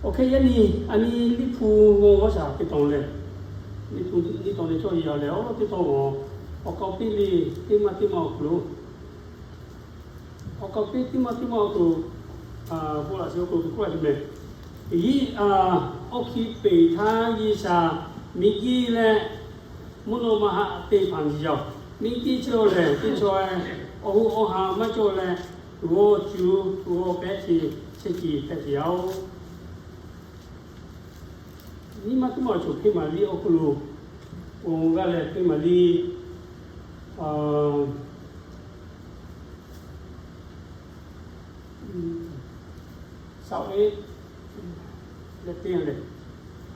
Awˬ hk'e yaˇ nyi, a nyi Liꞈ hpu g'aw g'awˇ shaˍ teˇ tawn leh, Liꞈ hpu teˇ tawn leh cawˇ yaˇ leh awˬ lawn teˇ tawn g'awˬ, awˬ k'aw piˇ le, teˇ maˇ teˇ maˇ awˬ hk'aw lo, awˬ k'aw piˇ teˇ maˇ teˇ maˇ awˬ hk'aw lo, bon laꞈ shiˍ awˬ hk'aw lo hk'e k'oˆ laˇ ve meh. Iˉ, awˬ hki peˍ htaˇ G'uiˬsha miˬguiˬ leh mvuhˇ naw ma haꞈ te hpanˍ yuˬ yaˇ-oˬ. Miˬguiˬ chi awˬ lehˬ teˇ chaw-e, awˬ hoꞈ awˬ ha maˇ cawˬ leh, g'awˇ cuˬ g'awˇ pehˉ ce, chehˇ ce hpehꞈ ce yaˇ-oˬ. Nyiˇ maˇ teˇ maˇ awˬ cawˬ hk'e maˍ liˇ awˬ hk'aw lo, awˬ g'aˇ leh hk'e maˍ liˇ, saˍ-e leh teˇ yanˇ leh,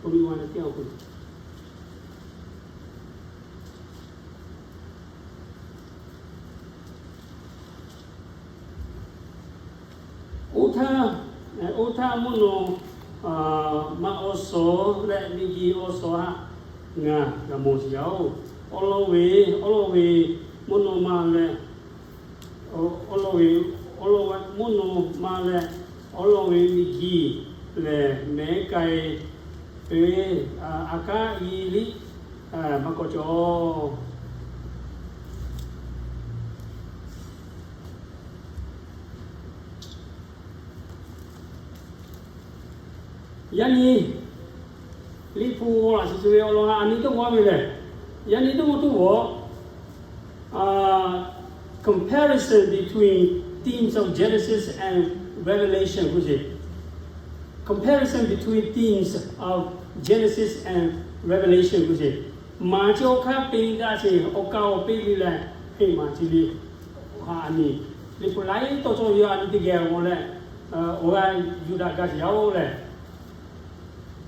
to ni wa leh teˇ yanˇ awˬ hk'aw lo Oˇ htaˇ, oˇ htaˇ mvuhˇ naw ma awˬ suhˍ leh miˬguiˬ awˬ suhˍ htaꞈ ngaˬ g'a mawˬ sheˍ yaˇ-oˬ. Awˬ lawn ve, awˬ lawn ve mvuhˇ naw ma leh, awˬ lawn ve, awˬ lawn mvuhˇ naw ma leh, awˬ lawn ve miˬguiˬ lehˬ mehˉ k'ai ve, aꞈ kaˉ i liˇ maˇ k'awꞈ cawˬ. Yaˇ nyi, Liꞈ hpu g'aw laꞈ shiˍ chi ve awˬ lawn a nyi teˇ g'aw ve lehˬ, yaˇ nyi teˇ g'aw tuˬ g'awˬ, comparison between themes of Genesis and Revelation k'oˆ ce. Comparison between themes of Genesis and Revelation k'oˆ ce. Maˍ chi awˬ hk'aˇ peꞈ daꞈ sheˍ, awˬ kaˍ awˬ peꞈ ve leh, hk'e maˍ chi le, a nyi, Liꞈ hpu laiˉ tawˇ cawˇ yaˇ a nyi teˇ geh g'aw leh, awˬ g'aˇ yuˬ daꞈ gaˇ sheˍ yaˇ-oˬ lehˬ,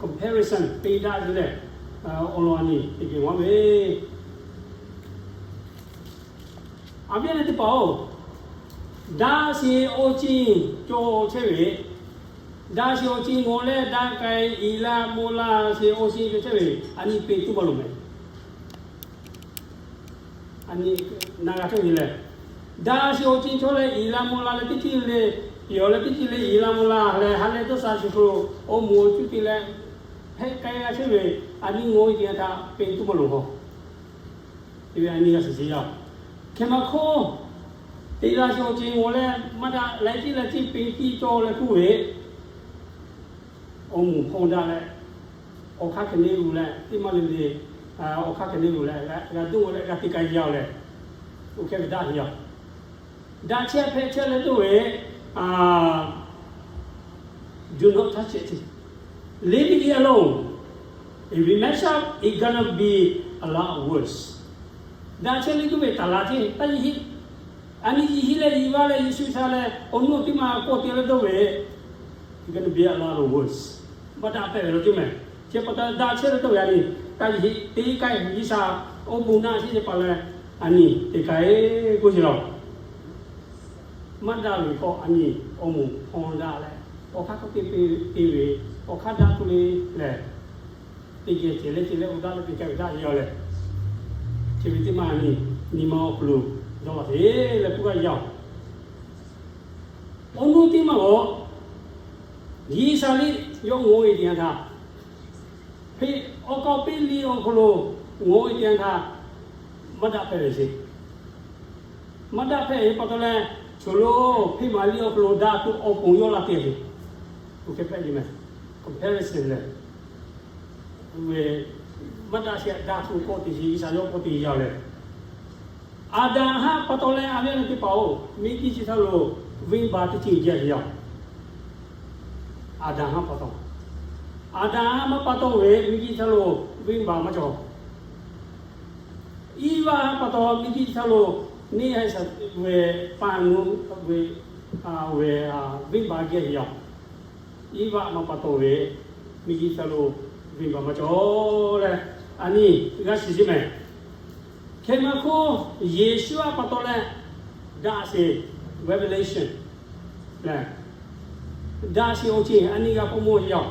comparison peꞈ daꞈ ve leh, awˬ lawn a nyi teˇ geh g'aw ve, a viˉ leh teˇ hpaˍ-oˬ, daꞈ sheˍ awˬ ceuˬ cawˬ chehˇ ve, daꞈ sheˍ awˬ ceuˬ g'aw leh daꞈ k'ai iˍ la mawˬ la sheˍ awˬ ceuˬ cawˬ chehˇ ve, a nyi peꞈ tuˬ maˇ loˍ meh. A nyi, na g'a hk'e ve lehˬ, daꞈ sheˍ awˬ ceuˬ cawˬ leh iˍ la mawˬ la leh teˇ ceuˬ le, yawˬ leh teˇ ceuˬ le iˍ la mawˬ la leh ha leh dawˇ sha shuˍ shuˍ, awˬ moˍ awˬ cuˇ te leh hpehꞈ k'ai g'a chehˇ ve, a nyi g'aw ve teˇ yanˇ htaˇ peꞈ tuˬ maˇ loˍ hawˬ. Te ve a nyi g'a shiˍ shiˍ yaˇ-oˬ. Hk'e maˇ hk'oˆ, teꞈ la sheˍ awˬ ceuˬ g'aw leh maˇ daꞈ laiˉ ceuˬ laiˉ ceuˬ peꞈ tiˇ cawˬ leh k'oˆ ve, awˬ moˍ hpawˇ daꞈ leh, awˬ hk'aˇ hkeh neˇ g'uˬ leh teˇ maˇ le le, awˬ hk'aˇ hkeh neˇ g'uˬ leh g'a duˇ g'aw leh g'a te k'ai yaˇ-oˬ lehˬ, oˇ hk'e ve daꞈ sheˍ yaˇ. Daꞈ chehˇ hpehꞈ chehˇ leh dawˇ ve, do not touch it. Leave it alone. If it mess up, it's gonna be a lot worse. Daꞈ chehˇ leh dawˇ ve taˍ la ce, taˇ yiˬ hiˆ. A nyi yiˬ hiˆ leh yiˬ vaˇ leh Yeˍsuˆ sha leh awˬ nuˇ teˇ maˇ k'awꞈ te leh dawˇ ve, it's gonna be a lot worse. Maˇ daꞈ hpehꞈ ve lo teˇ meh. Chi pa taw daꞈ chehˇ leh dawˇ ve a nyi, taˇ yiˬ hiˆ, te k'ai G'uiˬ sha awˬ bon naˆ shiˉ ce pa leh, a nyi te k'ai k'oˆ ce la. Maˇ daꞈ ve k'awꞈ a nyi awˬ moˍ hpawˇ daꞈ leh, awˬ hk'aˇ hk'e te te ve, awˬ hk'aˇ daꞈ tuˬ le lehˬ, teˇ geh cehˬ leh cehˬ leh awˬ daꞈ leh te k'ai ve daꞈ yaˇ-oˬ lehˬ, chi ve teˇ maˇ a nyi, nyi ma awˬ hk'aw lo dawˇ law te leh k'oˆ gaˇ yaˇ-oˬ. Awˬ nuˇ teˇ maˇ g'awˬ, G'uiˬ sha liˇ yawˇ ngawˬ-e teˇ yanˇ htaˇ, hk'e awˬ k'aw piˇ liˇ awˬ hk'aw lo ngawˬ-e teˇ yanˇ htaˇ, maˇ daꞈ hpehꞈ ve sheˍ. Maˇ daꞈ hpehꞈ ve pa taw leh, choˬ lo hpeˇ maˍ liˇ awˬ hk'aw lo daꞈ tuˬ awˬ pon yawˇ laˇ te ve, oˇ hk'e hpehꞈ ve meh. Comparison lehˬ, maˇ daꞈ sheˍ daꞈ tuˬ k'awꞈ te sheˍ, G'uiˬ sha yawˇ k'awꞈ te yaˇ-oˬ lehˬ, Aˍdanˍ haˉ pa taw leh a viˉ a nyi teˇ hpaˍ-oˬ, miˬguiˬ chi htaˇ lo venˇbaˆ teˇ ceuˬ jaˇ ve yoˬ. Aˍdanˍ haˉ pa taw, Aˍdanˍ haˉ maˇ pa taw ve miˬguiˬ htaˇ lo venˇbaˆ maˇ cawˬ. Iˉvaˆ haˉ pa taw miˬguiˬ htaˇ lo neˇ haiˬ shaˍ ve pa nu ve, ve venˇbaˆ geh ve yoˬ. Iˉvaˆ maˇ pa taw ve miˬguiˬ htaˇ lo venˇbaˆ maˇ cawˬ leh, a nyi g'a shiˍ sheˍ meh. Hk'e maˇ hk'oˆ, Yeˍsuˆ haˉ pa taw leh daꞈ sheˍ, Revelation lehˬ, daꞈ sheˍ awˬ ceuˬ a nyi g'a k'oˆ mawˬ ve yoˬ.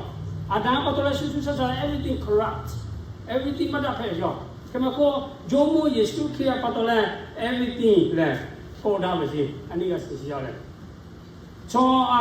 Aˍdanˍ haˉ pa taw leh shu shu shaˉ shaˉ everything corrupt, everything maˇ daꞈ hpehꞈ ve yoˬ. Hk'e maˇ hk'oˆ, Jawˇmawˇ Yeˍsuˆ Hkriꞈ haˉ pa taw leh everything lehˬ kawˆ daꞈ ve sheˍ, a nyi g'a shiˍ sheˍ yaˇ lehˬ, chaw a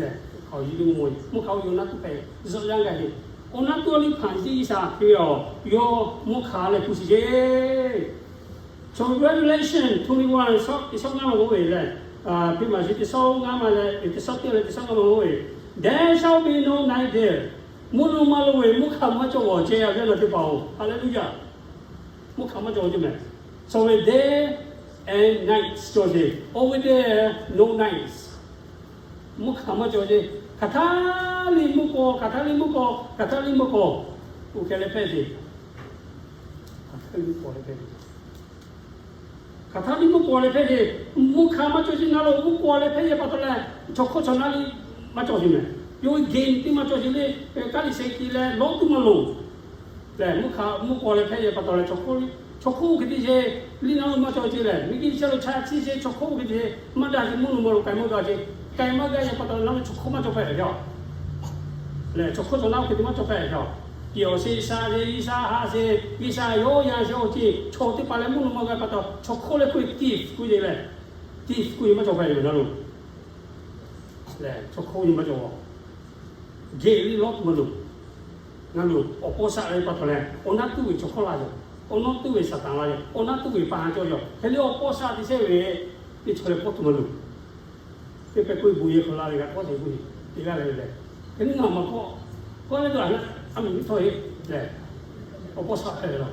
lehˬ, hk'aˬ yawˇ teˇ mvuhˇ mawˬ, mvuhˇ hk'aˇ yawˇ naˆ tuˉ hpehꞈ zuhˆ yaˇ g'a ve, awˬ naˆ tuˉ a liˇ hpanˍ teˇ G'uiˬsha hk'e ve awˬ, yawˇ mvuhˇ hk'aˇ leh kuˬ shiˍ ceˇ. So Revelation twenty-one, teˇ shawˉ ngaˇ ma k'oˆ ve lehˬ, Hpiˇ maˬ shi teˇ shawˉ ngaˇ ma leh teˇ shawˉ teˇ leh teˇ shawˉ ngaˇ ma k'oˆ ve, There shall be no night there. Mvuhˇ naw ma lo ve mvuhˇ hk'aˇ maˇ cawˬ g'awˬ ceh a ve la teˇ hpaˍ-oˬ, Haˍleˍluˇyaˬ. Mvuhˇ hk'aˇ maˇ cawˬ ceˇ mehˍ. So ve day and night cawˬ ceˇ. Over there, no night. Mvuhˇ hk'aˇ maˇ cawˬ ceˇ. Hk'aˬ htaˇ liˇ mvuhˇ k'aw, hk'aˬ htaˇ liˇ mvuhˇ k'aw, hk'aˬ htaˇ liˇ mvuhˇ k'aw, oˇ hkeh leh hpehˇ ceˇ. Hk'aˬ htaˇ liˇ mvuhˇ k'aw leh hpehˇ ceˇ. Hk'aˬ htaˇ liˇ mvuhˇ k'aw leh hpehˇ ceˇ. Mvuhˇ hk'aˇ maˇ cawˬ ceˇ, ngaˬ lo mvuhˇ k'aw leh hpehˇ ceˇ pa taw leh, chaw hk'oˆ chaw naˆ liˇ maˇ cawˬ ceˇ mehˍ. Yawˇ ve geh teˇ maˇ cawˬ ceˇ le, kaˇ liꞈ sheh ki leh lawˇ tuˬ maˇ loˍ. Lehˬ, mvuhˇ hk'aˇ mvuhˇ k'aw leh hpehˇ ceˇ pa taw leh, chaw hk'oˆ, chaw hk'oˆ oˇ hk'e te ce, liˇ naˆ lo maˇ cawˬ ceˇ lehˬ, miˬguiˬ chi lo chaꞈ chiˇ ce, chaw hk'oˆ oˇ hk'e te ce, maˇ daꞈ ce, mvuhˇ naw ma lo k'ai maˇ g'a ce, k'ai maˇ g'a ce pa taw leh, naˆ lo chaw hk'oˆ maˇ cawˬ hpehꞈ ve yaˇ lehˬ, chaw hk'oˆ chaw naˆ oˇ hk'e te maˇ cawˬ hpehꞈ ve yaˇ. Geh awˬ sheˍ sha ce, G'uiˬsha haꞈ ce, G'uiˬsha yawˇ yan ce awˬ ceˇ, chaw teˇ hpaˍ leh mvuhˇ naw ma g'a pa taw, chaw hk'oˆ leh hk'oˆ ve thief k'oˆ ce lehˬ, thief k'oˆ ce maˇ cawˬ hpehꞈ ve yoˬ ngaˬ lo. Lehˬ, chaw hk'oˆ nyi maˇ cawˬ. Geh liˇ lawˇ tuˬ maˇ loˍ. Ngaˬ lo awˬ pawˇ shaˆ leh pa taw leh, awˬ naˆ tuˉ ve chaw hk'oˆ la yoˬ. Awˬ naˆ tuˉ ve Saˍtanˍ la yoˬ. Awˬ naˆ tuˉ ve pa ha cawˇ yoˬ. Hk'e liˇ awˬ pawˇ shaˆ teˇ shehˇ ve teˇ chaw leh kawˇ tuˬ maˇ loˍ. Teˇ pehˍ k'oˆ ve bon yehˬ hk'aw la ve g'a kawˇ te k'oˆ ve, te g'aˇ leh ve lehˬ, hk'e liˇ ngaˬ maˇ kawˆ, kawˆ leh tuˬ a, a miˬ miˇ htawˇ heˆ lehˬ, awˬ pawˇ shaˆ hpehꞈ ve laˇ.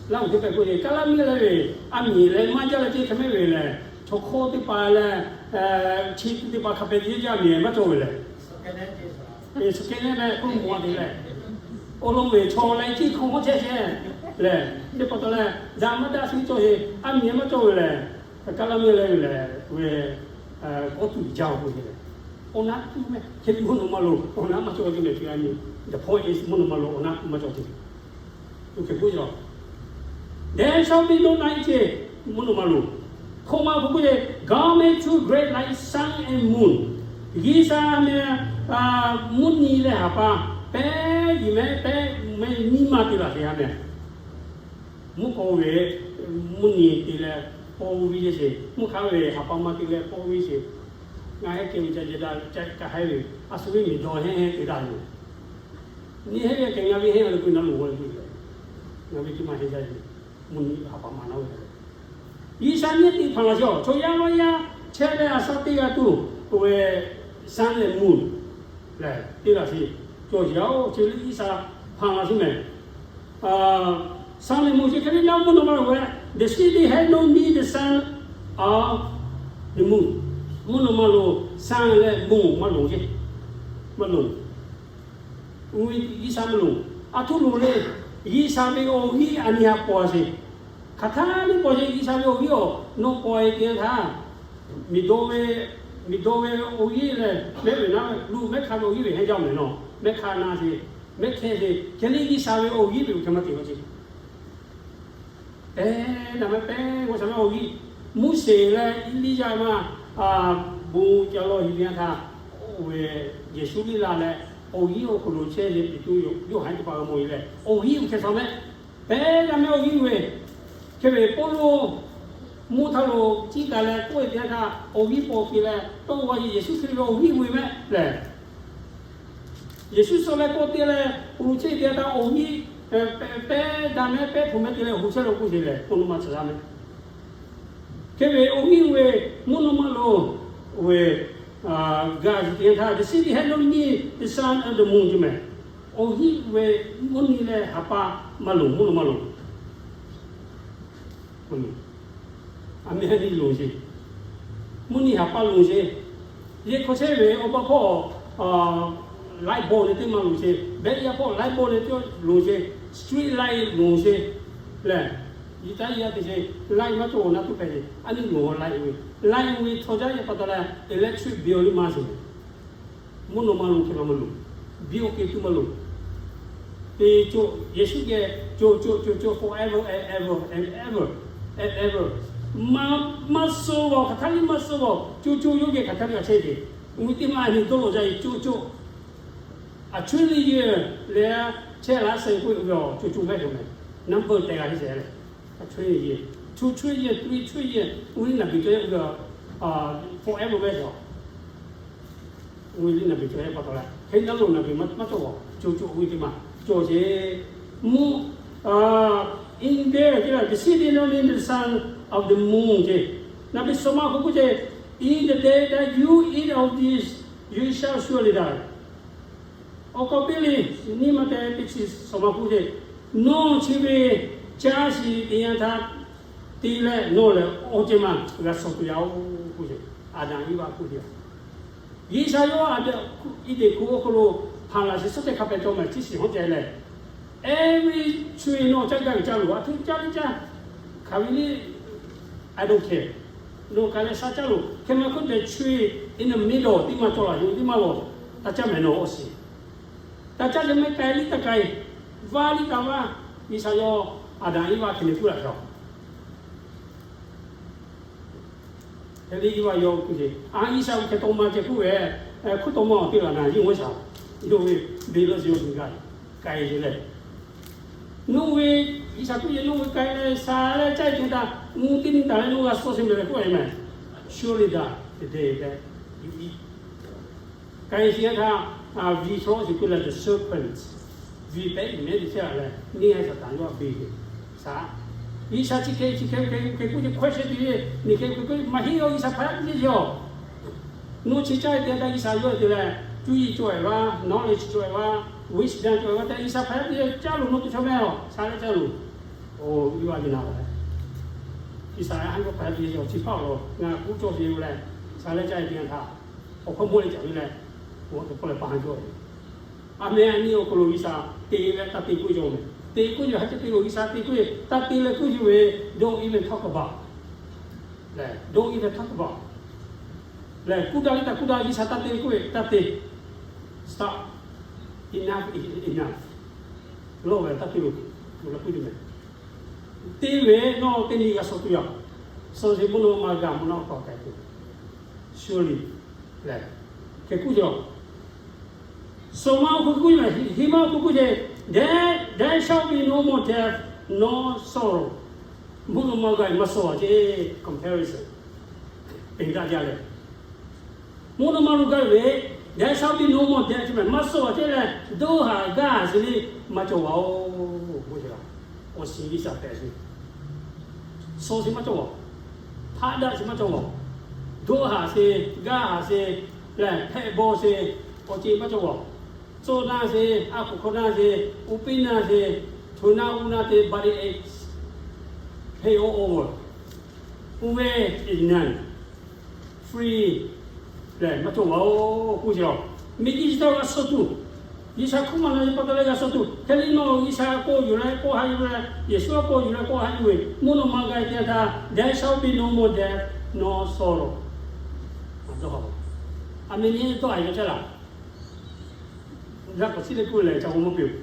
Laˇ hu teˇ pehˍ k'oˆ ve, kaˇ laˇ miˇ leh ve, a miˬ leh maˇ jaˇ leh ceˇ hk'e mehˆ ve lehˬ, chaw hk'oˆ teˇ hpaˍ leh, chi teˇ hpaˍ hk'a pehꞈ te yaˇ jaˇ a miˬ maˇ cawˬ ve lehˬ, suhˍ kehˉ nehˉ meh k'oˆ mawˬ a te lehˬ, awˬ lawn ve chaw leh ceˇ hk'aw hawˉ chehˇ chehˇ lehˬ, teˇ pa taw leh, daꞈ maˇ daꞈ suh cawˬ ve, a miˬ maˇ cawˬ ve lehˬ, kaˇ laˇ miˇ leh ve lehˬ, ve kawˇ tuˬ jaˇ-oˬ k'oˆ ve, awˬ naˆ tuˉ meh hk'e mvuhˇ naw ma lo awˬ naˆ maˇ cawˬ ve lehˬ, the point is mvuhˇ naw ma lo awˬ naˆ tuˉ maˇ cawˬ ve. Oˇ hk'e k'oˆ ve, There shall be no night ce, mvuhˇ naw ma lo. Hk'oˆ ma k'oˆ k'oˆ ve, Garment too great like sun and moon. G'uiˬsha meh, mvuhˇ nyi leh haˍ pa, pehˉ yiˍ mehˉ pehˉ mehˉ nyiˇ ma te laˬ te ha meh. Mvuhˇ k'aw ve mvuhˇ nyi te leh paw ve ce sheˍ, mvuhˇ hk'aˇ ve haˍ pa ma te leh paw ve sheˍ. Ngaˬ hui kehˬ ve ca jeh daꞈ ca kaꞈ haiˉ ve, a shu ve miˬ dawˬ hehnˇ hehnˇ te daꞈ yoˬ. Nyi hehnˇ ve kehˬ ngaˬ ve hehnˇ a le k'o na loˬ g'aw le k'o, ngaˬ ve teˇ ma hehnˇ jaˇ ve, mvuhˇ nyi haˍ pa ma naˉ ve. G'uiˬsha nyiˇ teˇ hpaˍ laˬ sheˍ, chaw yaˇ maˇ yaˇ chehˇ leh a shaˉ teˇ g'aˇ tuˬ, oˇ ve sun and moon lehˬ teˇ laˬ sheˍ. Cawˬ yaˇ-oˬ, chi liˇ G'uiˬsha hpaˍ laˬ sheˍ mehˍ. Sun and moon chi hk'e le naˉ mvuhˇ naw ma lo ve, the city had no need the sun or the moon. Mvuhˇ naw ma lo sun leh moon maˇ loˍ ce. Maˇ loˍ. G'uiˬsha maˇ loˍ. A htoꞈ loˍ le, G'uiˬsha ve awˬ g'inˇ a nyi a paw sheˍ. Hk'aˬ htaˇ liˇ paw sheˍ, G'uiˬsha ve awˬ g'inˇ awˬ nawˬ paw e te htaˇ, miˬ dawˇ ve, miˬ dawˇ ve awˬ g'inˇ lehˬ, mehˉ ve naˉ luˬ mehˉ hk'aˇ ve awˬ g'inˇ ve hehnˇ jaˇ mehˍ nawˬ. Mehˉ hk'aˇ na sheˍ, mehˉ hkehˇ sheˍ, hk'e liˇ G'uiˬsha ve awˬ g'inˇ ve awˬ hk'e maˇ te g'a ce. Pehˉ naˬ mehˉ pehˉ g'aw shaˍ mehˉ awˬ g'inˇ, Moˉseˍ leh Eˇliˇyaꞈ ma, bon ca law hiˍ ve htaˇ, oˇ ve Yeˍsuˆ liˇ la leh, awˬ g'inˇ awˬ hk'aw lo chehˇ ve Peˍtruˆ, Yoˇhanˬ teˇ hpaˍ g'a mawˬ e leh, awˬ g'inˇ awˬ hkeh shaˍ mehˉ, pehˉ naˬ mehˉ awˬ g'inˇ ve, hk'e ve Pawˇluꞈ mvuhˇ htaˇ lo ciˇ kaˬ leh k'oˆ ve teˇ yanˇ htaˇ, awˬ g'inˇ paw te leh tawˇ g'a ve Yeˍsuˆ Hkriꞈ ve awˬ g'inˇ ve mehˆ lehˬ, Yeˍsuˆ suh leh k'awꞈ te leh, uiˍ chehˇ ve teˇ yanˇ htaˇ awˬ g'inˇ pehˉ daꞈ mehˉ pehˉ hpu mehˉ te leh hu chehˇ lo k'oˆ sheˍ lehˬ, mvuhˇ naw ma chi g'a mehˉ. Hk'e ve awˬ g'inˇ ve mvuhˇ naw ma lo ve g'a ve teˇ yanˇ htaˇ, the city had no need the sun and the moon ce mehˍ. Awˬ g'inˇ ve mvuhˇ nyi leh haˍ pa maˇ loˍ, mvuhˇ naw ma lo. A mehˉ nyi loˍ sheˍ. Mvuhˇ nyi haˍ pa loˍ sheˍ. Yehˬ hk'aw chehˇ ve awˬ pa hpawˇ light bulb leh teˇ ma loˍ sheˍ. Behˆ yaˇ hpawˇ light bulb leh teˇ loˍ sheˍ. Street light loˍ sheˍ. Lehˬ, yiˇ taˇ yaˇ te sheˍ. Light maˇ cawˬ awˬ naˉ tuˉ hpehꞈ sheˍ. A nyi loˍ light ve, light ve chaw jaˇ yaˇ pa taw leh electric bill liˇ maˇ sheˍ. Mvuhˇ naw ma lo hk'e maˇ maˇ loˍ. Biˇ oˇ ke tuˬ maˇ loˍ. Te co, Yeˍsuˆ geh co co co co forever and ever and ever and ever. Maˇ suh vaˬ, hk'aˬ htaˇ liˇ maˇ suh vaˬ. Co co yawˇ geh hk'aˬ htaˇ liˇ a chehˇ ve, mvuhˇ teˇ maˇ a nyi dawˇ lawˬ jaˇ ve co co. A trillion leh chehˇ laˇ shehˍ k'oˆ ve co co mehˉ hk'e mehˍ. Number tehˬ g'a teˇ sheˍ leh, a trillion, two trillion, three trillion, uˇ liˇ naˬ biˬ cawˬ yaˇ uiˍ ve forever mehˉ sheˍ. Oˇ ve liꞈ naˍ beˍ cawˬ heh pa taw leh, hk'e naˉ lo naˍ beˍ maˇ cawˬ, cawˬ cawˬ oˇ ve teˇ maˬ cawˬ ce. Mvuhˇ, in there, the city known as the son of the moon ce. Naˍ beˍ suhˍ ma hk'oˆ k'oˆ ce, in the day that you eat of this, you shall surely die. Awˬ k'aw piˇ le, nyi ma te teˇ chi suhˍ ma k'oˆ ce, nawˬ chi ve caˇ shiˍ teˇ yanˇ htaˇ te leh nawˬ lehˬ awˬ ceuˬ ma g'a suh tuˬ yaˇ-oˬ k'oˆ ce. Aˍdanˍ Iˉvaˆ k'oˆ ce. G'uiˬsha yawˇ Aˍdanˍ, Eˇdenˍ hkuˇ awˬ hk'aw lo hpanˍ laˬ shiˍ suhˉ teˇ hk'a pehˍ cawˬ mehˍ, chi shiˍ hawˉ ceh lehˬ, every tree nawˬ caˇ gaˇ ve caˇ loˬ, a htuˇ caˇ le caˇ, hk'aˬ ve le, I don't care. Nawˬ k'ai leh sha caˇ loˬ. Hk'e maˇ hk'oˆ tehꞈ, tree in the middle teˇ maˬ cawˬ laˬ yoˬ, teˇ maˬ lawˬ, taˇ caˇ mehˍ nawˬ awˬ shiˍ. Taˇ caˇ leh maˇ k'ai liˇ taˇ k'ai, vaˇ liˇ taˇ vaˇ. G'uiˬsha yawˇ Aˍdanˍ Iˉvaˆ hk'e le k'oˆ laꞈ shaˍ. Hk'e le Iˉvaˆ yawˇ k'oˆ ce, a G'uiˬsha hk'e taw ma ceh k'oˆ ve, hkuˇ taw ma awˬ te laˬ naˍ yawˇ g'uˇ shaˍ, yawˇ ve beˬ lawˇ zi yawˇ hui g'a k'ai ce leh, nawˬ ve G'uiˬsha k'oˆ ce, nawˬ ve k'ai leh sha leh caˇ ce htaˇ, mvuhˇ teˇ nyi taˍ leh nawˬ g'a suh sheˍ mehˍ leh k'oˆ ve mehˍ. Surely die the day that you eat. K'ai sheˍ htaˇ, viꞈ htaw shiˍ k'oˆ leh the serpent, viꞈ pehˉ iˍ mehˉ teˇ chehˇ leh, neˇ haiˬ Saˍtanˍ yawˇ beˬ ve shaˍ. G'uiˬsha chi hk'e chi hk'e hk'e k'oˆ ce, hkawˇ shehˍ tuˬ ve, miˬ hk'e hk'e k'oˆ maˇ heˆ, yawˇ G'uiˬsha hpaˍ yaˇ teˇ ceuˬ yoˬ. Nawˬ chi caˇ te htaˇ G'uiˬsha yawˇ te leh, cuˇ yiˍ cawˬ e vaˇ, knowledge cawˬ e vaˇ, wisdom cawˬ e vaˇ tehꞈ G'uiˬsha hpaˍ yaˇ teˇ ceuˬ caˇ loˬ, nawˬ teˇ chaw mehˍ-oˬ, sha leh caˇ loˬ. Oˬ, Iˉvaˆ ve naˍ leh, G'uiˬsha haˉ yawˇ hpaˍ yaˇ teˇ ceuˬ chi hpaˇ awˬ lawn ngaˬ k'oˆ cawˇ ve yoˬ leh, sha leh caˇ e te htaˇ, awˬ hkawˇ mawˇ leh caˍ ve leh, awˬ to hk'aw leh pa haˍ cawˇ ve. A mehˍ a nyi awˬ hk'aw lo G'uiˬsha te leh taˇ te k'oˆ cawˇ mehˍ. Te k'oˆ ve haˉ ceh te loˬ, G'uiˬsha te k'oˆ ve, taˇ te leh k'oˆ ve, don't even talk about. Lehˬ, don't even talk about. Lehˬ, kuˇ daꞈ liˇ taˇ kuˇ daꞈ, G'uiˬsha taˇ te k'oˆ ve, taˇ te. Stop. Enough is enough. Lawˇ ve taˇ te loˬ, k'oˆ ve mehˍ. Te ve nawˬ teˇ nyi g'a suh tuˬ yaˇ. Suh sheˍ mvuhˇ naw ma g'a mvuhˇ naw k'awꞈ k'ai tuˬ. Surely. Lehˬ, hk'e k'oˆ ce. Suhˍ ma awˬ hk'oˆ k'oˆ ve, heˍ ma awˬ hk'oˆ k'oˆ ce, there, there shall be no more death, no sorrow. Mvuhˇ naw ma g'a maˇ suh ce, comparison. Peˬ daꞈ jaˇ leh, mvuhˇ naw ma lo g'a ve, there shall be no more death ce mehˍ, maˇ suh ce leh, doˇ haˍ gaˇ haˍ sheˍ le maˇ cawˬ vaˬ-oˬ k'oˆ ce la. Awˬ shiˍ G'uiˬsha hpehꞈ sheˍ. Suh sheˍ maˇ cawˬ vaˬ. Hpaˆ daꞈ sheˍ maˇ cawˬ vaˬ. Doˇ haˍ sheˍ, gaˇ haˍ sheˍ, lehˬ hpehꞈ bawˬ sheˍ, awˬ ceˬ maˇ cawˬ vaˬ. Tcuh naˇ sheˍ, a hkuꞈ hk'aw naˇ sheˍ, uˉ peˆ naˇ sheˍ, hto naˇ uˉ naˇ te, body aches, pain all over. Uˇ ve, is none. Free lehˬ maˇ cawˬ vaˬ-oˬ k'oˆ ce la. Miˬguiˬ chi htaˇ g'a suh tuˬ, G'uiˬsha hkuˆ maˬ na ve pa taw leh g'a suh tuˬ, hk'e le nawˬ G'uiˬsha k'oˆ yuˬ leh k'oˆ haꞈ yuˬ leh, Yeˍsuˆ k'oˆ yuˬ leh k'oˆ haꞈ yuˬ ve, mvuhˇ naw ma g'a te htaˇ, there shall be no more death, no sorrow. Aˬ, dawˇ haˍ, a meh nyi dawˇ haˍ yaw chehˇ laˬ. Yaˇ k'awꞈ chiˇ leh k'oˆ lehˬ, ca g'aw mawˇ piˇ-oˬ.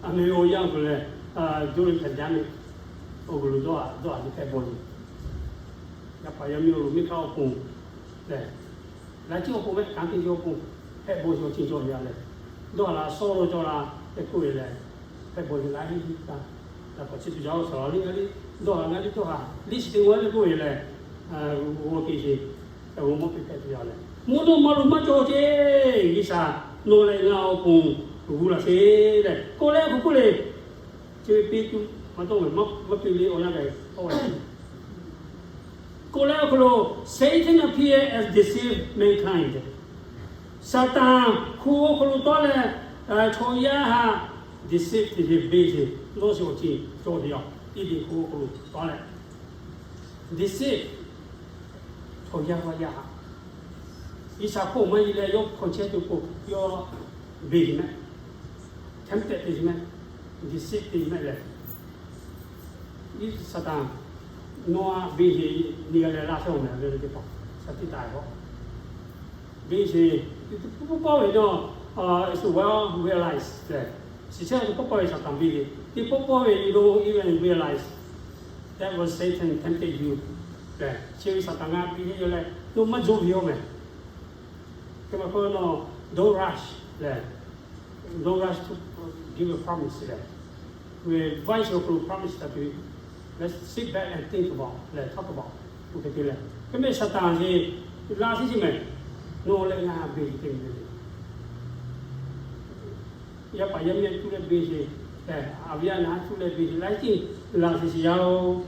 A meh ve awˬ yanˇ k'oˆ lehˬ, during pandemic, awˬ g'uiˬ lo dawˇ haˍ, dawˇ haˍ ve hpehꞈ bawˬ yoˬ. Yaˇ paˍ yaˇ miˇ awˬ loˍ miˇ hk'aˇ awˬ pon lehˬ, laꞈ ciˉ awˬ pon mehˆ, kanˉ te ve awˬ pon hpehꞈ bawˬ yoˬ, awˬ ceuˬ cawˬ ve a lehˬ, dawˇ haˍ la sawˉ lo cawˬ la tehꞈ k'oˆ ve lehˬ, hpehꞈ bawˬ yoˬ laˇ heˆ. Yaˇ k'awꞈ chiˇ tuˬ jaˇ-oˬ, sawˍ laꞈ liˇ a liˇ dawˇ haˍ, ngaˇ liˇ dawˇ haˍ liˇ shiˍ te g'aw leh k'oˆ ve lehˬ, g'aw te sheˍ, g'aw mawˇ piˇ hpehꞈ tuˬ yaˇ lehˬ, mvuhˇ naw ma lo maˇ cawˬ ce. G'uiˬsha nawˬ leh ngaˬ awˬ pon g'uˇ laˬ sheˍ lehˬ, k'oˆ leh k'oˆ k'oˆ le, chi ve piˇ tuˬ maˇ tawˆ ve, maˇ piˇ le awˬ yanˇ gaˬ k'oˆ leh awˬ hk'aw lo, Satan appear as deceive mankind. Saˍtanˍ hk'oˆ awˬ hk'aw lo tawˆ leh, chaw yaˇ haꞈ deceive te ve beˬ sheˍ, lawˇ sheˍ awˬ ceuˬ cawˬ ve yoˬ. Eˇdenˍ hk'oˆ awˬ hk'aw lo tawˆ leh deceive chaw yaˇ g'aˇ yaˇ haꞈ, G'uiˬsha hk'oˆ maˇ yi leh yawˇ hk'aw chehˇ tuˬ k'o, yawˇ beˬ sheˍ mehˆ, tempted te sheˍ mehˆ, deceive te sheˍ mehˆ lehˬ, Saˍtanˍ, nawˬ a beˬ sheˍ nyi g'a leh laˇ shawˉ mehˍ ve teˇ hpaˍ, Saˍtanˍ tiˉ taˍ k'o, beˬ sheˍ, teˇ pawˆ pawˆ ve dawˇ, it's well realized lehˬ, shiˍ chehˇ ve teˇ pawˆ pawˆ ve Saˍtanˍ beˬ sheˍ, teˇ pawˆ pawˆ ve you don't even realize that was Satan tempted you lehˬ, chi ve Saˍtanˍ ngaˬ beˬ sheˍ yoˬ leh, nawˬ maˇ jawˇ ve yoˬ mehˍ. Hk'e maˇ k'oˆ nawˬ, don't rush lehˬ, don't rush to give a promise lehˬ, ve vice awˬ hk'aw lo promise htaꞈ tuˬ ve, let's sit back and think about lehˬ, talk about, oˇ hk'e te leh, hk'e mehˆ Saˍtanˍ sheˍ laˇ sheˍ sheˍ mehˍ, nawˬ leh ngaˬ beˬ sheˍ te ve. yaˇ miˇ cuˇ leh beˬ sheˍ, a viˉ a naˍ cuˇ leh beˬ sheˍ laiˉ ceuˬ laˬ sheˍ sheˍ yaˇ-oˬ.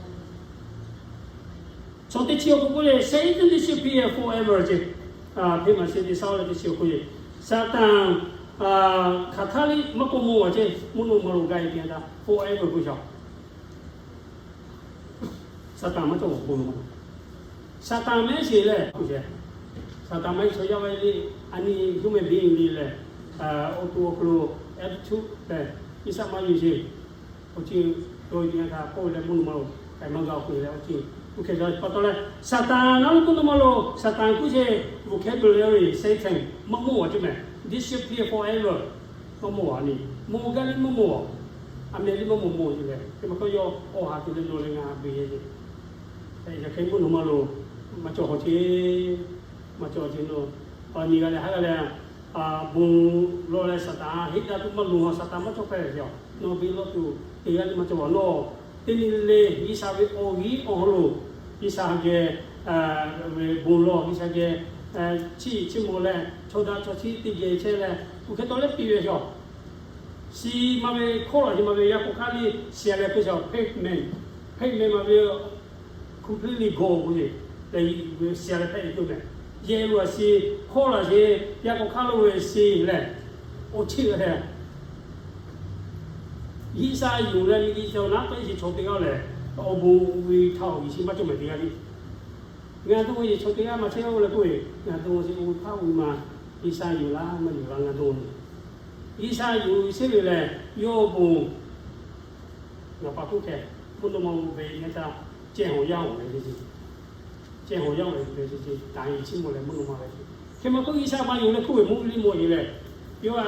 Chaw teˇ chi awˬ k'oˆ k'oˆ le, Satan disappear forever ce. Hpeꞈ maˍ sheˍ teˇ shaˉ leh teˇ chi awˬ k'oˆ le, Saˍtanˍ hk'aˬ htaˇ liˇ maˇ k'oˆ mawˬ a ce, mvuhˇ naw ma lo gaˇ e te htaˇ forever k'oˆ shaˍ. Saˍtanˍ maˇ cawˬ awˬ bon lo ma. Saˍtanˍ mehˆ sheˍ lehˬ k'oˆ ce. Saˍtanˍ maˇ heˆ chaw yaˇ ve le, a nyi human being le lehˬ, awˬ to awˬ hk'aw lo attitude lehˬ, G'uiˬsha maˇ yuˬ sheˍ. Awˬ ceuˬ dawˇ nyi a htaꞈ k'oˆ ve leh mvuhˇ naw ma lo k'ai maˇ g'a k'oˆ ve leh awˬ ceuˬ k'oˆ hk'e g'a pa taw leh, Saˍtanˍ naˉ lo mvuhˇ naw ma lo Saˍtanˍ k'oˆ sheˍ vocabulary Satan maˇ mawˬ a ce mehˬ. Disappear forever. Maˇ mawˬ a ni, mawˬ gaˇ liˇ maˇ mawˬ a. A meh liˇ maˇ mawˬ mawˬ ce lehˬ, hk'e maˇ k'oˆ yawˇ awˬ ha tuˬ leh nawˬ leh ngaˬ beˬ e ce. Yaꞈ hk'e mvuhˇ naw ma lo maˇ cawˬ hawˬ ce. Maˇ cawˬ ce nawˬ, a nyi g'a leh haˉ g'a leh, bon lawˬ leh Saˍtanˍ heˆ daˇ tuˬ maˇ loˬ a, Saˍtanˍ maˇ cawˬ hpehꞈ ve ce. Nawˬ beˬ lawˬ tuˬ te g'a liˇ maˇ cawˬ a nawˬ. Teˇ nyi le G'uiˬsha ve awˬ g'euˆ awˬ hk'aw lo, G'uiˬsha geh ve bon lawˬ, G'uiˬsha geh chiˇ chiˇ mvuh leh chaw daꞈ chaw chiˇ teˇ geh chehˇ leh, kuˬ hk'e taw leh piˇ ve a. Shi ma ve hkawˇ laˬ ce ma ve yaˇ k'o hk'aˇ liˇ shiˍ leh hk'e shaˍ pavement, pavement ma ve completely gone k'oˆ ce. Leh shiˍ leh hpehꞈ ve k'oˆ mehˬ. Yehˬ lo a shi hkawˇ laˬ ce, yaˇ k'o hk'aˇ lo ve shi lehˬ, awˬ cheˇ ve hehꞈ G'uiˬsha yonˍ leh miˬguiˬ cawˬ naˉ k'ai sheˍ chaw teˇ g'aˇ lehˬ, awˬ bon ve htaꞈ awˬ yeˬ shi maˇ cawˬ mehˍ teˇ g'aˇ le. Ngaˬ hui ve yeˬ chaw teˇ g'aˇ maˇ chehˇ oˬ leh k'oˆ ve, ngaˬ hui ve awˬ hpaˇ ve ma G'uiˬsha yonˍ laˇ maˇ yonˍ laˇ ngaˬ hui ve, G'uiˬsha yonˍ sheˍ ve lehˬ yawˇ bon ngaˬ pa hkuˇ hkeh mvuhˇ naw ma ve nyi htaˇ cehˇ hawˬ yaˇ awˬ ve ce ce, cehˇ hawˬ yaˇ awˬ ve ce ce, taˍ yeˬ chiˇ mvuh leh mvuhˇ naw ma ve ce. Hk'e maˇ k'oˆ G'uiˬsha maˇ yonˍ leh k'oˆ ve mvuhˇ liˇ mawˬ yeˬ lehˬ, yawˇ a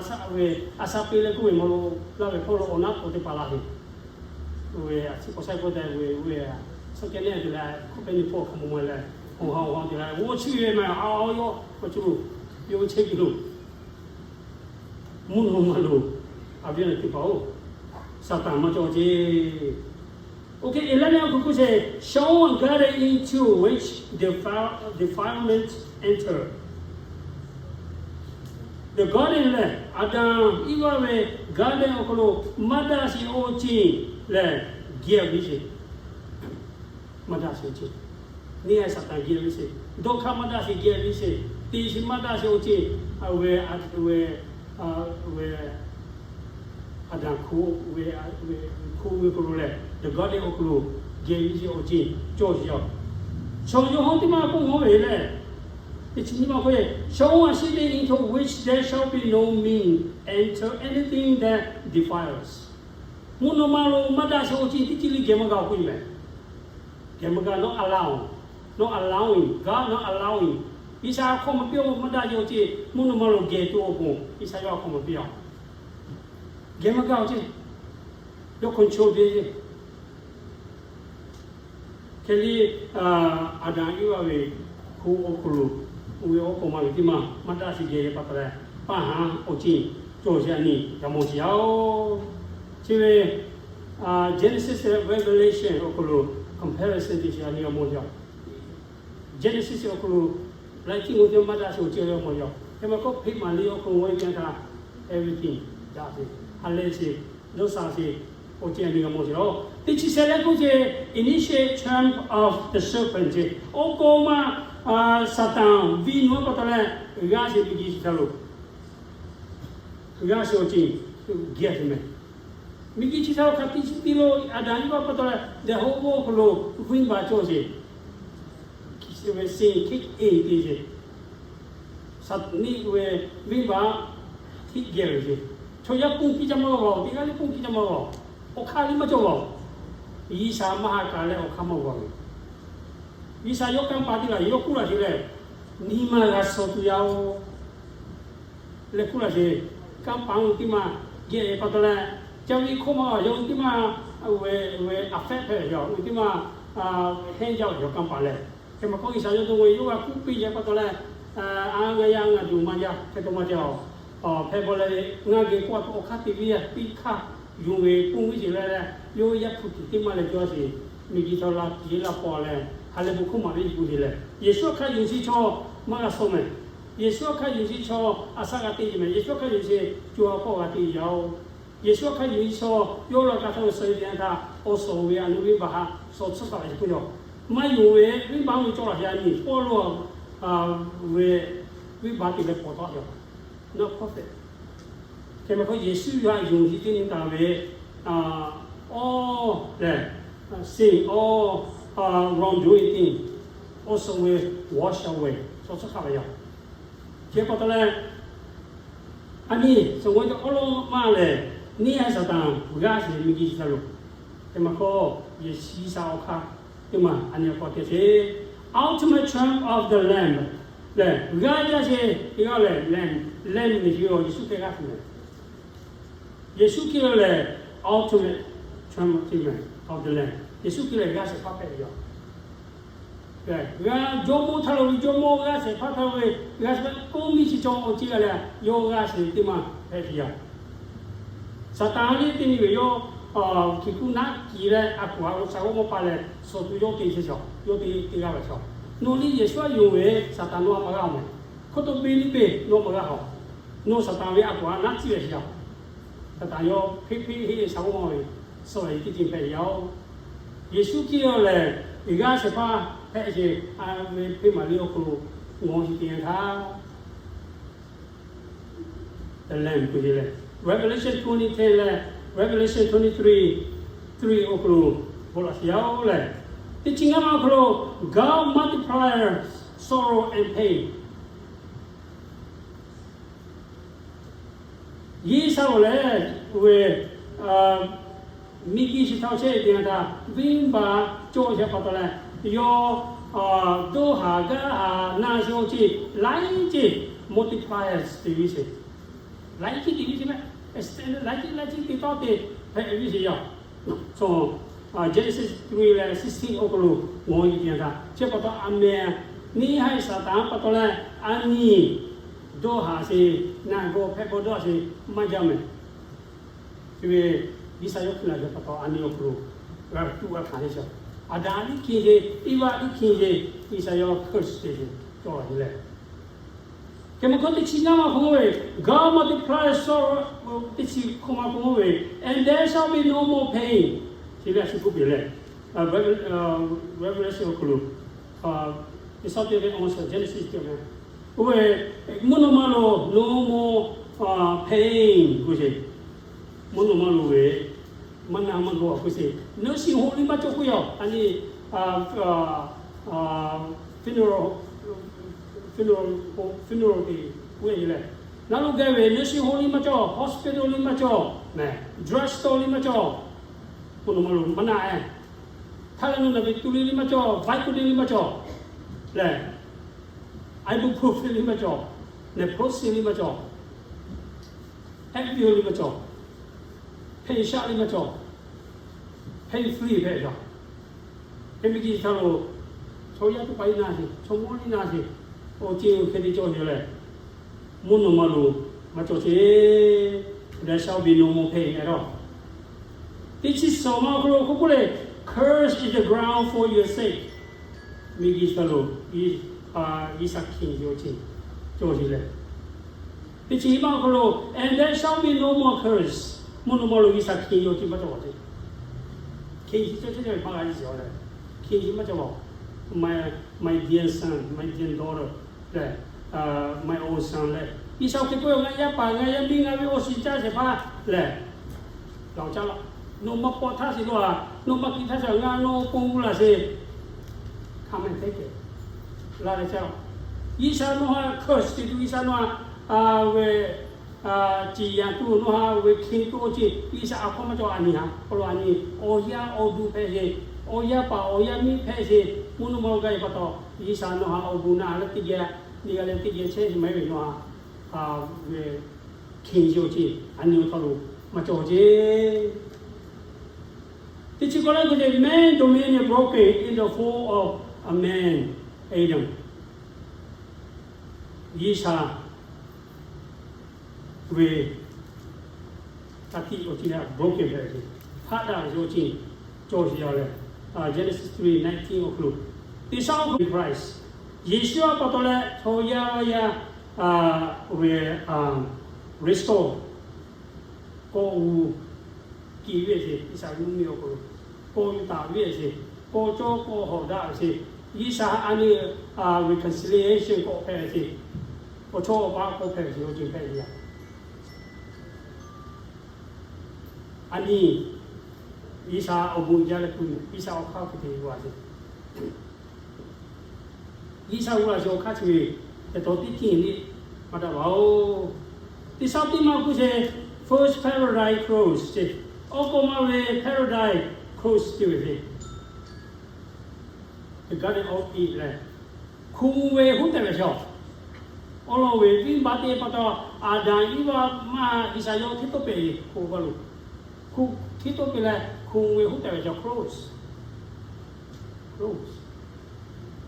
sha ve a sha piˇ leh k'oˆ ve maˇ lo, laˇ ve hpawˇ lo awˬ naˉ k'awꞈ teˇ hpaˍ laˇ ve, oˇ ve a ciˉ k'awꞈ shaˉ k'oˆ te ve, oˇ ve a shaˉ kehˉ neˉ te leh hk'oˆ pehˇ nyi hpawˇ hk'a mawˬ mawˬ leh, awˬ ha awˬ ha te leh g'awˇ chiˇ ve maˇ a yawˇ k'awꞈ cuˇ lo, yawˇ ve chehˇ kuiˬ lo mvuhˇ naw ma lo a viˉ a nyi teˇ hpaˍ-oˬ, Saˍtanˍ maˇ cawˬ ce. Okay, eleven awˬ hk'aw k'oˆ ce, Someone got into which defile, defilement enter. The garden lehˬ, Aˍdanˍ Iˉvaˆ ve garden awˬ hk'aw lo maˇ daꞈ sheˍ awˬ ceuˬ lehˬ geh ve sheˍ. Maˇ daꞈ sheˍ awˬ ceuˬ, neˇ a Saˍtanˍ geh ve sheˍ. Dawˇ hk'aˇ maˇ daꞈ sheˍ geh ve sheˍ. Teˇ shiˍ maˇ daꞈ sheˍ awˬ ceuˬ, a ve, a ve, a ve Aˍdanˍ hko ve, hko ve hk'aw lo lehˬ, the garden awˬ hk'aw lo geh ve sheˍ awˬ ceuˬ cawˬ sheˍ yaˇ. Chaw yaˇ hawˉ teˇ maˇ k'oˆ mawˬ ve lehˬ, teˇ chi nyiˇ maˇ k'oˆ ve, Someone sitting into which there shall be no means enter anything that defiles. Mvuhˇ naw ma lo maˇ daꞈ sheˍ awˬ ceuˬ teˇ ceuˬ le geh maˇ g'a k'oˆ ve mehˬ. Geh maˇ g'a, not allowing, not allowing, God not allowing. G'uiˬsha hk'aw maˇ piˇ a, maˇ daꞈ sheˍ awˬ ceuˬ mvuhˇ naw ma lo geh tuˬ awˬ pon G'uiˬsha yawˇ hk'aw maˇ piˇ a. Geh maˇ g'a awˬ ceuˬ, yawˇ control te Hk'e liˇ, Aˍdanˍ Iˉvaˆ ve hko awˬ hk'aw lo, oˇ ve awˬ k'aw ma ve teˇ maˇ maˇ daꞈ sheˍ geh ve pa taw leh, paˇ haˉ awˬ ceuˬ cawˬ sheˍ a nyi g'a mawˬ sheˍ yaˇ-oˬ. Chi ve Genesis leh Revelation awˬ hk'aw lo comparison te sheˍ a nyi g'a mawˬ sheˍ. Genesis awˬ hk'aw lo laiˉ ceuˬ g'aw teˇ maˇ daꞈ sheˍ awˬ ceuˬ g'a mawˬ yaˇ. Hk'e maˇ k'oˆ, hpeꞈ maˍ liˇ awˬ hk'aw lo g'aw e te htaˇ everything daꞈ sheˍ, ha lehˬ sheˍ, dawˇ sha sheˍ awˬ ceuˬ a nyi g'a mawˬ sheˍ laˇ. Teˇ chi shehˍ leh k'oˆ ce, initial triumph of the serpent ce, awˬ k'aw ma Saˍtanˍ ve naw pa taw leh g'a sheˍ miˬguiˬ chi htaꞈ lo g'a sheˍ awˬ ceuˬ geh sheˍ mehˬ. Miˬguiˬ chi htaꞈ lo hk'aˬ tiꞈ chi tiꞈ lo Aˍdanˍ Iˉvaˆ pa taw leh dehꞈ hoˆ g'awˇ hk'aw lo venˇbaˆ cawˬ sheˍ. Hk'e ve sin hk'e te sheˍ. Saˍtanˍ ve venˇbaˆ htiˆ geh ve ce. Chaw yaˇ ponˇ piˇ caˇ maˇ g'a, teˇ g'aˇ liˇ ponˇ piˇ caˇ maˇ g'a. Awˬ hk'aˇ liˇ maˇ cawˬ g'a. G'uiˬsha maˇ ha kaꞈ leh awˬ hk'aˇ maˇ g'a ve. G'uiˬsha yawˇ kanˇ paˍ teˇ g'aˇ yawˇ kuˇ laˬ sheˍ leh, nyi ma g'a suh tuˬ yaˇ-oˬ leh kuˇ laˬ sheˍ. Kanˇ paˍ oˇ teˇ maˇ geh pa taw leh, ca ve hkawˇ maˇ g'a yawˇ teˇ maˇ, ve, ve a fehˆ hpehꞈ ve yawˇ teˇ maˇ hehnˇ jaˇ ve yawˇ kanˇ paˍ lehˬ. Hk'e maˇ k'oˆ, G'uiˬsha yawˇ dawˇ ve yawˇ g'a kuˇ piˇ yaˇ pa taw leh, a, ngaˬ yaˇ ngaˬ duˬ maˇ jaˇ, hk'e taw maˇ jaˇ-oˬ. Hpehꞈ bawˬ leh ngaˬ geh k'oˆ a tuˬ awˬ hk'aˇ te viˇ yaˇ piˇ hk'aˇ yonˍ ve ponˇ viˇ sheˍ leh leh, yawˇ yaˇ hpu tiꞈ teˇ maˇ leh jaˇ sheˍ. Miˬguiˬ chaw la tiꞈ laˇ paw leh ha lehˬ bon hkawˇ maˍ ve yiˬ k'o sheˍ leh, Yeˍsuˆ hk'aˇ yonˍ chi chaw maˇ g'a suh mehˬ. Yeˍsuˆ hk'a yonˍ chi chaw a shaꞈ g'a te ve meh. Yeˍsuˆ hk'a yonˍ chi co ha hpawˇ g'a te ve yoˬ. Yeˍsuˆ hk'a yonˍ chi chaw yawˇ la ka htaˇ ve suh ve teˇ yanˇ htaˇ, awˬ suhˍ ve a nu venˇbaˆ htaꞈ suh tsuhˇ taˍ ve k'oˆ ve yoˬ. Maˇ yonˍ ve venˇbaˆ ve cawˇ laˬ ve a nyi Pawˇluꞈ ve venˇbaˆ te leh pawˬ taw yoˬ. Not perfect. Hk'e meh hk'aw Yeˍsuˆ yawˇ htaꞈ yonˍ chi teˇ nyi taˍ ve, awˬ lehˬ, sin, awˬ, wrongdoing, awˬ suhˍ ve wash away, suh tsuhˇ hk'aˆ ve yoˬ. Chi pa taw leh, a nyi suhˍ ve awˉ lawˉ maˇ lehˬ, neˇ haiˬ Saˍtanˍ g'aˇ shehˍ miˬguiˬ chi htaꞈ lo, hk'e meh hk'aw Yeˍsuˆ G'uiˬsha awˬ hk'aˇ teˇ maˬ a nyi awˬ hk'aw te sheˍ. Ultimate triumph of the Lamb lehˬ, g'aˇ jaˇ sheˍ teˇ g'aˇ lehˬ, Lamb, Lamb ve chi awˬ Yeˍsuˆ Hkriꞈ g'aˇ shehˍ meh. Yeˍsuˆ Hkriꞈ lehˬ ultimate triumph of the Lamb. Yeˍsuˆ Hkriꞈ lehˬ g'aˇ shehˍ hpaˇ hpehꞈ ve yoˬ. G'a Jawˇmawˇ htaˇ lo ve Jawˇmawˇ, g'aˇ shehˍ hpaˇ htaˇ lo ve g'aˇ shehˍ hpaˇ, k'oˆ miˇ chi cawˬ awˬ ceuˬ g'a leh, yawˇ g'aˇ shehˍ teˇ maˬ hpehꞈ ve yoˬ. Saˍtanˍ liˇ teˇ nyi ve yawˇ hkiˬ kuˆ naˉ kiˍ leh a kuˬ a lo shaˍ g'awˇ mawˇ pa leh suhˍ tuˬ yawˇ te chehˇ shaˍ, yawˇ te teˇ g'aˇ ve shaˍ. Nawˬ liˇ Yeˍsuˆ htaꞈ yonˍ ve Saˍtanˍ nawˬ a maˇ g'aˇ meh. Hk'aw to be liˇ ve nawˬ maˇ g'aˇ haw. Nawˬ Saˍtanˍ ve a kuˬ a naˉ ciˇ ve shaˍ. Saˍtanˍ yawˇ hpeˇ hpeˇ heˆ ve shaˍ g'awˇ mawˇ ve suh ve teˇ ceuˬ hpehꞈ ve yoˬ. Yeˍsuˆ Hkriꞈ lehˬ g'aˇ shehˍ hpaˇ hpehꞈ sheˍ, a ve hpeˇ maˍ liˇ awˬ hk'aw lo ngawˬ sheˍ teˇ yanˇ htaˇ, the Lamb k'oˆ ve lehˬ, Revelation twenty ten leh Revelation twenty three three awˬ hk'aw lo bon laꞈ sheˍ yaˇ-oˬ lehˬ, teˇ chi ngaˇ maˇ awˬ hk'aw lo, God multiplies sorrow and pain. G'uiˬsha lehˬ oˇ ve miˬguiˬ chi htaꞈ chehˇ ve teˇ yanˇ htaˇ, venˇbaˆ cawˇ sheˍ pa taw leh, yawˇ doˇ haˍ gaˇ haˍ na sheˍ awˬ ceuˬ laiˉ ceuˬ multiply te ve sheˍ. Laiˉ ceuˬ te ve sheˍ meh, laiˉ ceuˬ laiˉ ceuˬ te tawˇ te hpehꞈ ve sheˍ yaˇ. Genesis three leh sixteen awˬ hk'aw lo ngawˬ yeˬ teˇ yanˇ htaˇ, chi pa taw a meh neˇ haiˬ Saˍtanˍ pa taw leh a nyi doˇ haˍ sheˍ, naˬ gawˬ hpehꞈ bawˬ dawˇ sheˍ maˇ jaˇ meh. Chi ve G'uiˬsha yawˇ hkui laˬ ve pa taw a nyi awˬ hk'aw lo g'a tuꞈ g'a hkanˍ sheˍ. Aˍdanˍ liˇ hkiˇ sheˍ, Eˇvaˆ liˇ hkiˇ sheˍ, G'uiˬsha yawˇ hkui sheˍ te sheˍ cawˬ ve lehˬ. Hk'e meh hk'aw teˇ chi ngaˇ maˇ hk'aw mawˇ ve, God multiply sorrow, teˇ chi hk'aw maˇ hk'aw mawˇ ve, and there shall be no more pain. Chi ve a shu k'oˆ piˇ leh, Revelation awˬ hk'aw lo, teˇ shawˉ teˇ ve awˬ suhˍ Genesis teˇ ve, oˇ ve mvuhˇ naw ma lo no more pain k'oˆ sheˍ. Mvuhˇ naw ma lo ve maˇ na maˇ gawˬ k'oˆ sheˍ. Nursing home liˇ maˇ cawˬ k'oˆ yaˇ. A nyi funeral, funeral, funeral te k'oˆ ve lehˬ, na lo gaˬ ve nursing home liˇ maˇ cawˬ, hospital liˇ maˇ cawˬ, drug store liˇ maˇ cawˬ. Mvuhˇ naw ma lo maˇ na e. Htaˇ leh nawˬ naˬ ve tu liˇ liˇ maˇ cawˬ, Vicodin liˇ maˇ cawˬ lehˬ, ibuprofen liˇ maˇ cawˬ, naproxen liˇ maˇ cawˬ, Advil liˇ maˇ cawˬ, pain shaˆ liˇ maˇ cawˬ, pain free hpehꞈ yaˇ. Hk'e miˬguiˬ htaꞈ lo chaw yaˇ teˇ hpaˍ liˇ na sheˍ, chaw mawˇ liˇ na sheˍ, awˬ ceuˬ hk'e te cawˬ ve lehˬ, mvuhˇ naw ma lo maˇ cawˬ sheˍ. There shall be no more pain at all. Teˇ chi suhˍ ma awˬ hk'aw lo k'oˆ k'oˆ leh, curse is the ground for your sake. Miˬguiˬ htaꞈ lo G'uiˬsha hkiˬ ve awˬ ceuˬ cawˬ ve lehˬ, teˇ chi maˇ awˬ hk'aw lo, and there shall be no more curse. Mvuhˇ naw ma lo G'uiˬsha hkiˬ ve awˬ ceuˬ maˇ cawˬ sheˍ. Hkiˬ chi cawˬ cawˬ ve maˇ g'a nyi sheˍ leh, hkiˬ chi maˇ cawˬ. My, my dear son, my dear daughter lehˬ, my own son lehˬ, G'uiˬsha hk'e k'oˆ ve, ngaˬ yaˇ paˍ ngaˬ yaˇ miˇ ngaˬ ve awˬ shiˍ caˇ shehˍ hpaˇ lehˬ, laˬ caˇ laˇ. Nawˬ maˇ paw htaˇ sheˍ lo a, nawˬ maˇ kiꞈ htaˇ sheˍ, ngaˬ nawˬ pon gu laˬ sheˍ. Come and take it. Laˇ leh caˇ laˇ. G'uiˬsha nawˬ htaꞈ hkeuꞈ sheˍ tuˬ, G'uiˬsha nawˬ htaꞈ ve ciˍ yanˍ tuˬ, nawˬ htaꞈ ve hkiˬ tuˬ awˬ ceuˬ G'uiˬsha a hkawˇ maˇ cawˬ. A nyi ha hk'aw lo a nyi, awˬ yaˇ awˬ duˬ hpehꞈ sheˍ, awˬ yaˇ paˍ awˬ yaˇ miˇ hpehꞈ sheˍ, mvuhˇ naw ma lo gaˬ ve pa taw, G'uiˬsha nawˬ htaꞈ awˬ bon naˆ leh teˇ geh, teˇ g'aˇ leh teˇ geh chehˇ sheˍ maˇ heˆ ve nawˬ htaꞈ ve hkiˬ chi awˬ ceuˬ a nyi awˬ hk'aw lo maˇ cawˬ sheˍ. Teˇ chi k'awꞈ leh k'oˆ ve, man dominion broken in the fall of a man, Adam. G'uiˬsha ve hk'a tiꞈ awˬ ceuˬ lehˬ broken hpehꞈ ve, haꞈ daꞈ ve awˬ ceuˬ cawˬ sheˍ yaˇ lehˬ, Genesis three nineteen awˬ hk'aw lo, teˇ shaˉ awˬ hk'aw lo Christ, Yeˍsuˆ pa taw leh chaw yaˇ g'aˇ yaˇ restore, kawˆ g'uˇ kiˇ ve ce, Iˉsaˍreˍlaˆ mvuhˇmiˬ awˬ hk'aw lo kawˆ yuˬ taˍ ve ce, kawˆ cawˇ kawˆ hawˍ daꞈ ve ce, Iˉsaˍ a nyi reconciliation kawˆ hpehꞈ ve ce, awˬ chawˇ awˬ paˆ kawˆ hpehꞈ ve ce, awˬ ceuˬ hpehꞈ ve yaˇ. A nyi, Iˉsaˍ awˬ bon jaˇ leh tuˬ, Iˉsaˍ awˬ hk'aˇ hk'e te g'a ce. Iˉsaˍ g'a ce awˬ hk'aˇ chi ve, teꞈ taw teˇ tiˉ nyi maˇ daꞈ laˬ oˬ. Teˇ shaˉ teˇ maˇ k'oˆ ce, first paradise close ce, awˬ k'aw maˇ ve paradise close ce ve ce, the Garden of Eden leh, hkunˍ ve huˉ tehꞈ ve shaw. Awˬ lawn ve viˉ baˆ teˇ pa taw, Aˍdanˍ Iˉvaˆ maˇ Iˉsaˍ yawˇ hteˇ tawˆ pehˍ ve hkunˍ ve lo, hkunˍ hteˇ tawˆ pehˍ leh hkunˍ ve huˉ tehꞈ ve shaw, close, close.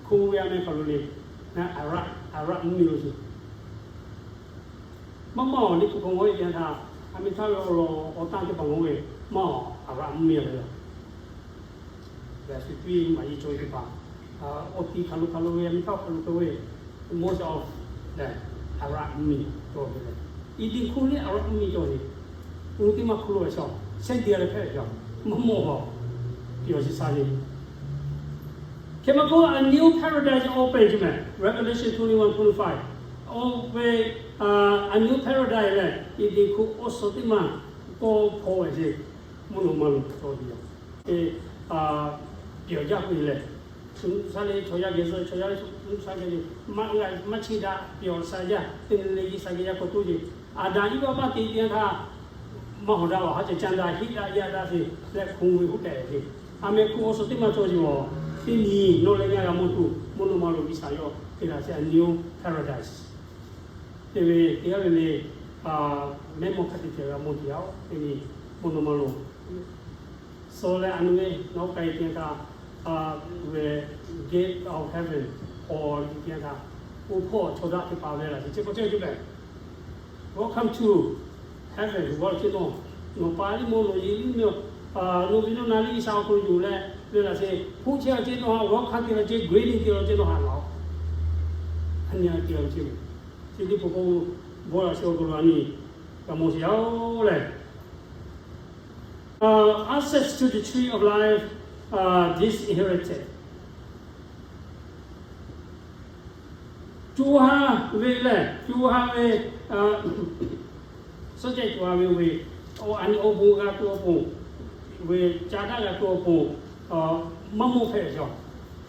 Hkunˍ ve a meh hk'aˬ lo le, Aˍraˆ, Aˍraˆ mvuhˇmiˬ lo ce. Maˇ maˇ awˬ liꞈ hpu hk'aw ngaˬ hui teˇ yanˇ htaˇ, a meh htaˇ ve awˬ lawn awˬ tanˇ teˇ hpaˍ ngaˬ hui ve, maˇ Aˍraˆ mvuhˇmiˬ ve yoˬ. Gaˬ shu piˇ maˍ yi cawˬ ve teˇ hpaˍ, awˬ tiˍ hk'aˬ lo hk'aˬ lo ve, a meh htaˇ hk'aˬ lo hk'aˬ lo ve, Moses of, Aˍraˆ mvuhˇmiˬ cawˬ ve leh, Eden hkunˇ liˇ Aˍraˆ mvuhˇmiˬ cawˬ ve, oˇ teˇ maˇ hk'oˆ lo ve shaw, sehˉ te leh hpehꞈ ve shaw, maˇ mawˬ haw, piˇ awˬ shiˍ sha le. Hk'e maˇ k'oˆ, a new paradise open ce meh, Revelation twenty-one, twenty-five. Oˇ ve a new paradise lehˬ, Eden hkunˇ awˬ suhˍ teˇ maˇ kawˆ hpaw ve ce, mvuhˇ naw ma lo cawˬ ve yoˬ. Te, piˇ awˬ jaˇ k'oˆ ve lehˬ, shu sha le chaw yaˇ geh zuhꞈ, chaw yaˇ shu sha geh le, maˇ g'a maˇ chi daꞈ piˇ awˬ sha yaˇ, teˇ nyi le Iˉsaˍreˍlaˆ k'awꞈ toˇ ce, Aˍdanˍ Iˉvaˆ maˇ te teˇ yanˇ htaˇ, maˇ hawˍ daꞈ laˬ haˉ ceh ca daꞈ hiˆ daꞈ yaˇ daꞈ ce, leh hkunˍ ve huˉ tehꞈ ve. A meh hkunˇ awˬ suhˍ teˇ maˇ cawˬ ce mawˬ, teˇ nyi nawˬ leh ngaˬ g'a mawˬ tuˬ, mvuhˇ naw ma lo Iˉsaˍreˍlaˆ yawˇ te laˬ ce, a new paradise. Te ve teˇ g'aˇ le le, mehˆ mawˇ hk'a te ceh g'a mawˬ tuˬ yaˇ-oˬ, teˇ nyi mvuhˇ naw ma lo suh leh a nu ve nawˬ k'ai teˇ yanˇ htaˇ, ve gate of heaven, awˬ liˇ teˇ yanˇ htaˇ, oˇ hpawˇ chaw daꞈ teˇ hpaˍ ve laˬ ce, chi hk'awꞈ ceh ce lehˬ, Welcome to heaven, g'awˇ ce nawˬ, nawˬ pa liˇ mawˇ nawˬ yeˬ liˇ mawˇ, nawˬ ve nawˬ na liˇ Iˉsaˍreˍlaˆ awˬ hk'aw lo yuˬ leh ve laˬ ce, hpu chehˇ a ce nawˬ haꞈ g'awˇ hk'aˇ te la ce, gre liˇ te la ce nawˬ haꞈ laˬ-oˬ. A nyi a te la ce, chi teˇ hpaˍ k'o, bon laꞈ sheh awˬ hk'aw lo a nyi g'a mawˬ sheˍ yaˇ-oˬ lehˬ, access to the tree of life disinherited. Co ha ve lehˬ, co ha ve, suhˉ cehˇ co ha ve, a nyi awˬ bon g'a tuˬ awˬ pon, ve ca daꞈ g'a tuˬ awˬ pon, maˇ mawˬ hpehꞈ ve yoˬ.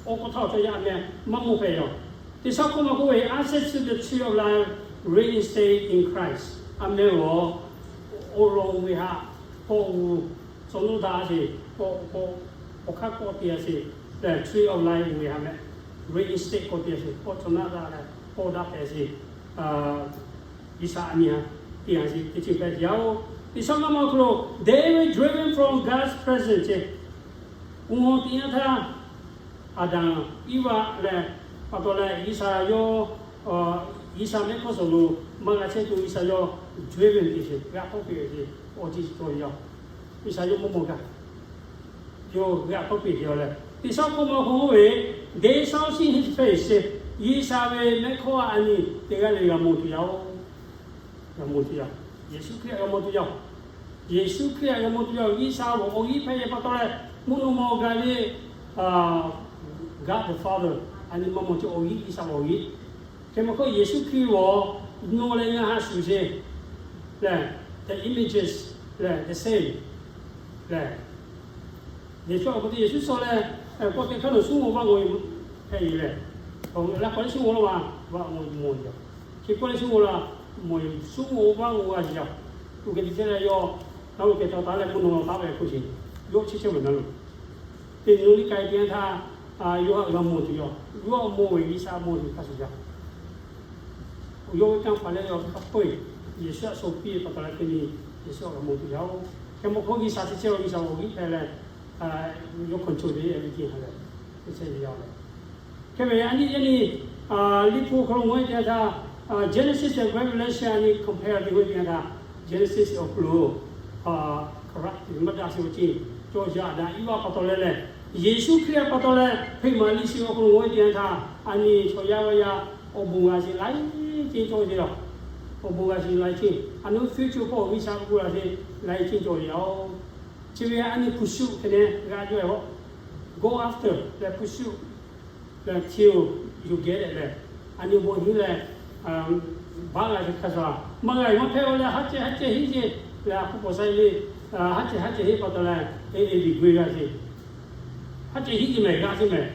Awˬ k'aw htaˇ awˬ cawˇ yaˇ meh maˇ mawˬ hpehꞈ yoˬ. Teˇ shaˉ hkawˇ maˇ k'oˆ ve, access to the tree of life reinstate in Christ. A meh g'awˬ awˬ lawn ve haꞈ kawˆ g'uˇ, chaw nuˇ daꞈ sheˍ, kawˆ, kawˆ, awˬ hk'aˇ kawˆ te a sheˍ, lehˬ tree of life ve haꞈ meh, reinstate kawˆ te a sheˍ, kawˆ chaw naˆ daꞈ leh kawˆ daꞈ hpehꞈ sheˍ, G'uiˬsha a nyi haꞈ te a sheˍ, teˇ ceuˬ hpehꞈ te yaˇ-oˬ. Teˇ shaˉ maˇ maˇ awˬ hk'aw lo, they were driven from God's presence ce. Oˇ teˇ yanˇ htaˇ, Aˍdanˍ Iˉvaˆ lehˬ, pa taw leh G'uiˬsha yawˇ, G'uiˬsha mehˆ hkawˇ suhˍ lo maˇ g'a chehˇ tuˬ G'uiˬsha yawˇ driven te sheˍ, g'a tawˆ peꞈ ve ce, awˬ ceuˬ cawˬ ve yoˬ. G'uiˬsha yawˇ mawˇ mawˇ gaˇ, yawˇ g'a tawˆ peꞈ ve yoˬ lehˬ. Teˇ shaˉ hkawˇ maˇ hk'aw lo ve, they saw his face ce. G'uiˬsha ve mehˆ hkawˇ a nyi teˇ g'aˇ le g'a mawˬ tuˬ yaˇ-oˬ. G'a mawˬ tuˬ yaˇ. Yeˍsuˆ Hkriꞈ g'a mawˬ tuˬ yaˇ. Yeˍsuˆ Hkriꞈ g'a mawˬ tuˬ yaˇ. G'uiˬsha awˬ awˬ g'euˆ hpehꞈ ve pa taw leh, mvuhˇ naw ma awˬ gaˬ le, God the Father a nyi maˇ mawˬ ce, awˬ g'euˆ, G'uiˬsha awˬ g'euˆ. Hk'e maˇ k'oˆ, Yeˍsuˆ Hkriꞈ awˬ nawˬ leh ngaˬ haꞈ shuˍ ce lehˬ, the images lehˬ the same lehˬ, Yeˍsuˆ awˬ hk'aw lo Yeˍsuˆ suh leh, k'awꞈ te hk'aˇ nawˬ suˉ mawˬ vaˇ mawˬ hpehꞈ ve lehˬ, laꞈ k'awꞈ leh suˉ mawˬ laˇ ma, vaˇ mawˬ mawˬ yaˇ. Hk'e k'oˆ leh suˉ mawˬ la, mawˬ suˉ mawˬ vaˇ mawˬ g'a yaˇ. Oˇ hk'e te chehˇ leh yawˇ, nawˬ ve kehˬ taw taˍ leh mvuhˇ naw ma taˍ ve hk'oˆ ce, yawˇ chehˇ chehˇ ve na lo. Teˇ nyi liˇ k'ai teˇ yanˇ htaˇ, yawˇ haꞈ g'a mawˬ tuˬ yaˇ, yawˇ mawˬ ve G'uiˬsha mawˬ tuˬ hk'a shuˍ yaˇ. Yawˇ ve kanˇ paˍ leh yawˇ ve hk'a peu-eˬ Yeˍsuˆ haꞈ sho piˇ ve pa taw leh teˇ nyi Yeˍsuˆ haꞈ g'a mawˬ tuˬ yaˇ-oˬ. Hk'e maˇ k'oˆ, G'uiˬsha teˇ chehˇ ve G'uiˬsha awˬ g'euˆ hpehꞈ leh, yawˇ control ve everything ha leh, teˇ chehˇ ve yaˇ leh. Hk'e ve a nyi yaˇ nyi, Liꞈ hpu hk'aw lo ngaˬ hui teˇ yanˇ htaˇ, Genesis leh Revelation a nyi compare te ve teˇ yanˇ htaˇ, Genesis awˬ hk'aw lo, hk'aˬ htaˇ maˇ daꞈ sheˍ ve ce, cawˬ yaˇ Aˍdanˍ Iˉvaˆ pa taw leh lehˬ, Yeˍsuˆ Hkriꞈ pa taw leh hpeꞈ maˍ liˇ sheˍ awˬ hk'aw lo ngaˬ hui teˇ yanˇ htaˇ, a nyi chaw yaˇ g'aˇ yaˇ awˬ bon g'a sheˍ laiˉ ceh cawˬ ve yoˬ. Awˬ bon g'a shiˍ laiˉ ceuˬ, a nu future hpawˇ G'uiˬsha k'oˆ la ve laiˉ ceuˬ cawˬ ve yoˬ. Chi ve a nyi pursue hk'e leh g'a cawˬ ve, go after leh pursue leh till you get it leh, a nyi bon hiˉ leh baˆ la ve hk'a shuˍ, maˇ g'a maˇ hpehˇ-o leh haˉ ceh haˉ ceh hiˉ ceh leh a hpu k'awꞈ sha le, haˉ ceh haˉ ceh hiˉ pa taw leh, e e liꞈ gui g'a ve, haˉ ceh hiˉ ceh mehˍ g'a ceh mehˍ.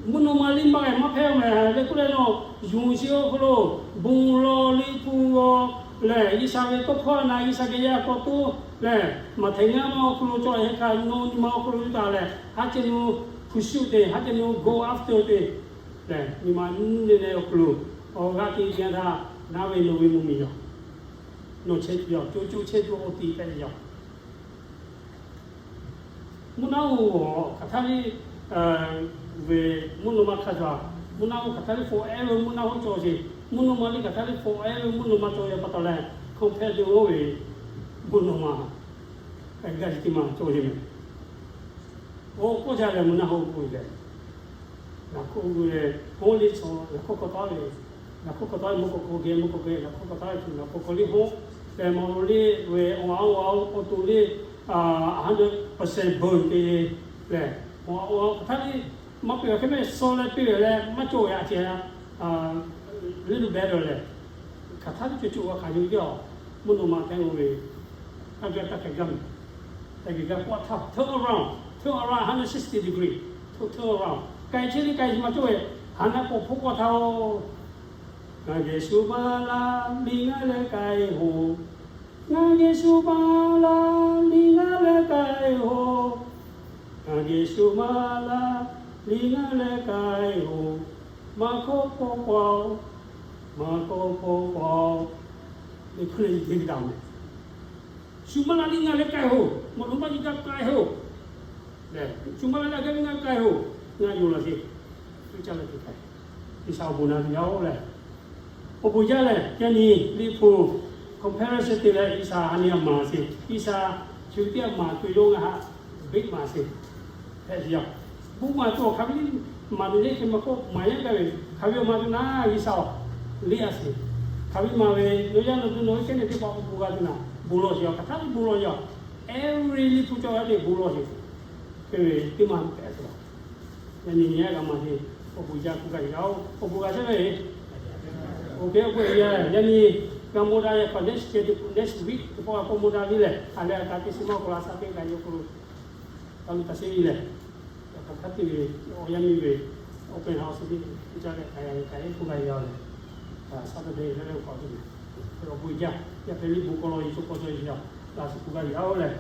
Mvuhˇ naw ma liˇ maˇ g'a maˇ hpehˇ-o mehˍ le k'oˆ leh nawˬ, yonˍ chi awˬ hk'aw lo bon lawˬ liꞈ hpu g'aw lehˬ, G'uiˬsha ve tawˇ hkawˇ na G'uiˬsha geh yaˇ k'awꞈ toˇ lehˬ, Maꞈhtehˍ ngaˇ ma awˬ hk'aw lo cawˬ hk'e hk'a nawˬ nyi ma awˬ hk'aw lo yuˬ taˍ lehˬ, haˉ ceh nu pursue te, haˉ ceh nu go after te lehˬ, nyi ma nuˇ leh leh awˬ hk'aw lo awˬ g'aˇ te te htaˇ, naˉ ve nawˬ ve mvuhˇmiˬ yoˬ. Nawˬ chehˇ tuˬ yoˬ, co co chehˇ tuˬ awˬ tiˍ hpehꞈ ve yoˬ. Mvuhˇ naw ma hk'aˬ htaˇ liˇ ve mvuhˇ naw ma hk'a shuˍ, mvuhˇ naw ma hk'aˬ htaˇ liˇ forever mvuhˇ naw ma cawˬ sheˍ. Mvuhˇ naw ma liˇ hk'aˬ htaˇ liˇ forever mvuhˇ naw ma cawˬ ve pa taw leh, compare to oˇ ve mvuhˇ naw ma g'a shiˍ teˇ ma cawˬ sheˍ mehˍ. Oˇ k'oˆ jaˇ leh mvuhˇ naw ma k'oˆ leh, ngaˬ hk'oˆ g'uˇ leh, hawˉ liˇ chaw ngaˬ hk'oˆ hk'aw taˉ ve, ngaˬ hk'oˆ hk'aw taˉ ve mvuhˇ k'awꞈ hk'aw geh mvuhˇ k'awꞈ geh ngaˬ hk'oˆ hk'aw taˉ ve tuˬ ngaˬ hk'oˆ hk'aw liˇ hawˉ leh, maˇ lo liˇ ve awˬ a awˬ a awˬ to liˇ, a hundred percent burn te leh, awˬ a awˬ a hk'aˬ htaˇ liˇ maˇ piˇ ve hk'e mehˆ suh leh piˇ ve leh maˇ cawˬ ve a ceh, liˇ lo beh ve leh, hk'aˬ htaˇ liˇ co co g'a hk'aˬ yoˬ ve a, mvuhˇ naw ma tehꞈ k'oˆ ve, a geh taˇ hk'e gaˇ mehˍ. Taˇ geh gaˇ k'oˆ htaˇ, turn around, turn around hundred sixty degree, turn around. K'ai chehˇ liˇ k'ai maˇ cawˬ ve, haˉ naˆ k'awꞈ hpoˆ k'awꞈ htaˇ-oˬ, ngaˬ geh shu maˇ la, liˇ ngaˇ leh k'ai hoˬ. Ngaˬ geh shu maˇ la, liˇ ngaˇ leh k'ai hoˬ. Ngaˬ geh shu maˇ la, liˇ ngaˇ leh k'ai hoˬ. Maˇ hkawˇ hpawˇ k'awꞈ-oˬ, maˇ hkawˇ hpawˇ k'awꞈ-oˬ. Hk'e leh yehˬ te ve daꞈ mehˍ. Shu maˇ la liˇ ngaˇ leh k'ai hoˬ, mawꞈ lo maˇ nyi gaˇ k'ai hoˬ. Shu maˇ la liˇ ngaˇ leh k'ai hoˬ. Ngaˬ yonˍ laˬ sheˍ. Iˉ caˇ leh te k'ai, G'uiˬsha awˬ bon na ve yaˇ-oˬ lehˬ, awˬ bon jaˇ lehˬ, yaˇ nyi liꞈ hpu comparison te leh G'uiˬsha a nyi a maˍ sheˍ. G'uiˬsha chi ve teˇ a maˍ tuˬ yawˇ ngaˬ haꞈ beˆ maˍ sheˍ. Hpehꞈ ve yoˬ. Bon maˍ tuˬ awˬ hk'aˬ ve liˇ maˍ tuˬ le hk'e maˇ k'oˆ, maˍ yaˇ gaˇ ve hk'aˬ ve awˬ maˍ tuˬ na G'uiˬsha-oˬ, liˇ a sheˍ. Hk'aˬ ve maˍ ve nawˬ yaˇ nawˬ tuˬ nawˬ ve kehˉ nehˬ teˇ hpaˍ awˬ bon g'a tuˬ na bon lawˬ sheˍ. Hk'aˬ htaˇ liˇ bon lawˬ yoˬ. Every liꞈ hpu cawˬ g'a te bon lawˬ sheˍ. Hk'e ve teˇ maˇ hpehꞈ tuˬ Yaꞈ nyi nyi g'a maˇ heˆ. Awˬ bon jaˇ k'oˆ gaˇ ve yoˬ. Awˬ bon g'a chehˇ ve, awˬ bon yaˇ yaꞈ nyi g'a maw daꞈ ve hk'aw next year, next week teˇ pawˆ g'a k'awꞈ maw daꞈ ve lehˬ, a leh a kaꞈ teˇ shiˍ maˇ k'awꞈ la shaˉ teˇ g'a yawˇ hk'aw lo taˇ luˬ taˇ sheˉ ve lehˬ, yaꞈ hk'aˬ hk'aˇ te ve awˬ yaˇ miˇ ve open house ve teˇ caˇ leh k'ai k'ai k'oˆ gaˇ ve yoˬ lehˬ, Saturday leh leh k'awꞈ te ve, awˬ bon jaˇ. Yaꞈ hk'aˇ liˇ bon k'aw law ve co k'aw cawˬ ve yoˬ. Laꞈ shu k'oˆ gaˇ ve yoˬ lehˬ,